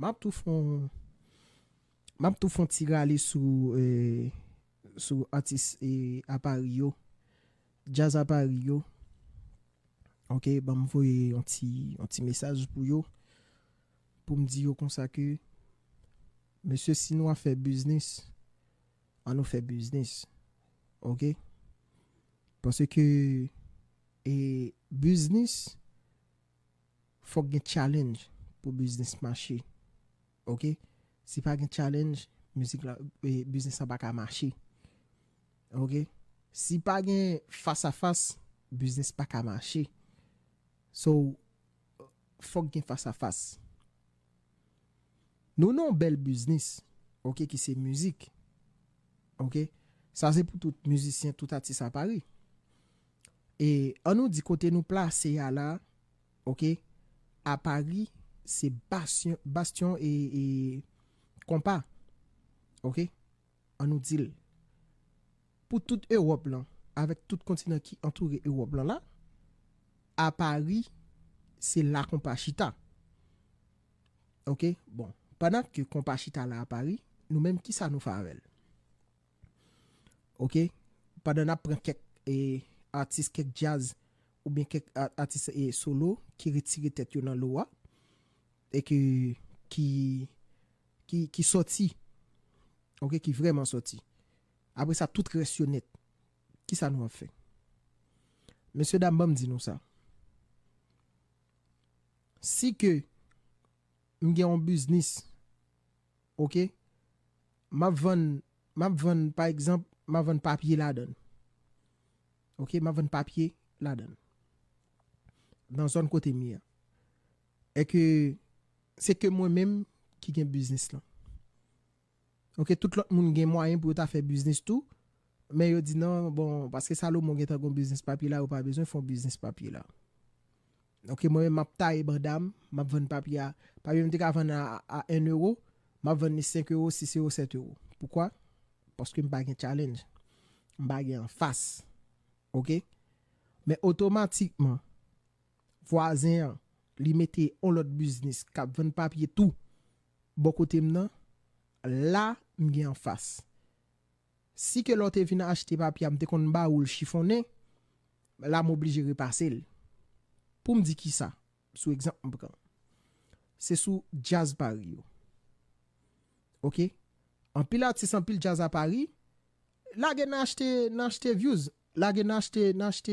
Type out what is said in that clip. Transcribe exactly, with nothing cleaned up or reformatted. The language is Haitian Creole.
M ap tou fè yon, m ap tou fè yon ti rale sou, eh, sou atis, eh, a Pari yo, djaz a Pari yo. Ok, ban m voye yon ti, yon ti mesaj pou yo, pou m di yo konsa ke, mesye, si nou ap fè biznis, an nou fè biznis. Ok? Paske, e, biznis, fòk gen challenge pou biznis mache. Ok? Si pa gen challenge, mizik la, e, biznis la pa ka mache. Ok? Si pa gen fas a fas, biznis pa ka mache. So, fòk gen fas a fas. Nou nan yon bèl biznis, ok, ki se mizik. Ok? Sa se pou tout mizisyen, tout atis a Pari. E an nou di kote nou plase a la, ok, a Pari, se bastyon, bastyon e, e konpa. Ok? An nou di l. Pou tout Ewòp lan, avèk tout kontinan ki antoure Ewòp lan la, a Pari, se la konpa chita. Ok? Bon, pandan ke konpa chita la a Pari, nou menm, kisa nou fè avè l? Ok? Pandan n ap pran kèk, e, atis, kèk djaz, oubyen kèk a-, atis, e, solo ki retire tèt yo nan lo a, e ke, ki, ki, ki sòti, ok, ki vrèman sòti. Apre sa, tout rès yo nèt. Kisa nou ap fè? Mesye dam, ban m di nou sa. Si ke m gen yon biznis, ok, m ap vann, m ap vann, pa egzanp, m ap vann papye ladan l. Ok, m ap vann papye ladan l. Nan zòn kote m ye a. E ke se ke mwen menm ki gen biznis lan. Ok, tout lòt moun gen mwayen pou yo ta fè biznis tou, men yo di non, bon, paske Salomon gentan gon biznis papye la, yo pa bezwen fè yon biznis papye la. Ok, mwen menm, m ap taye banda m, m ap vann papye a. Papye m te ka vann a, a en ewo, m ap vann li senk ewo, sis ewo, sèt ewo. Poukwa? Paske m pa gen challenge. M pa gen anfas. Ok? Men otomatikman, vwazen an, li mete yon lòt biznis k ap vann papye tou bò kote m nan, la, m gen anfas. Si ke lè w te vin achte papye a, m te konn ba ou l chifonnen, la, m oblije repase l. Pou m di kisa, sou egzanp m pran, se sou djaz Pari yo. Ok? Anpil atis, anpil djaz a Pari, lage nan achte, nan achte views, lage nan achte, nan achte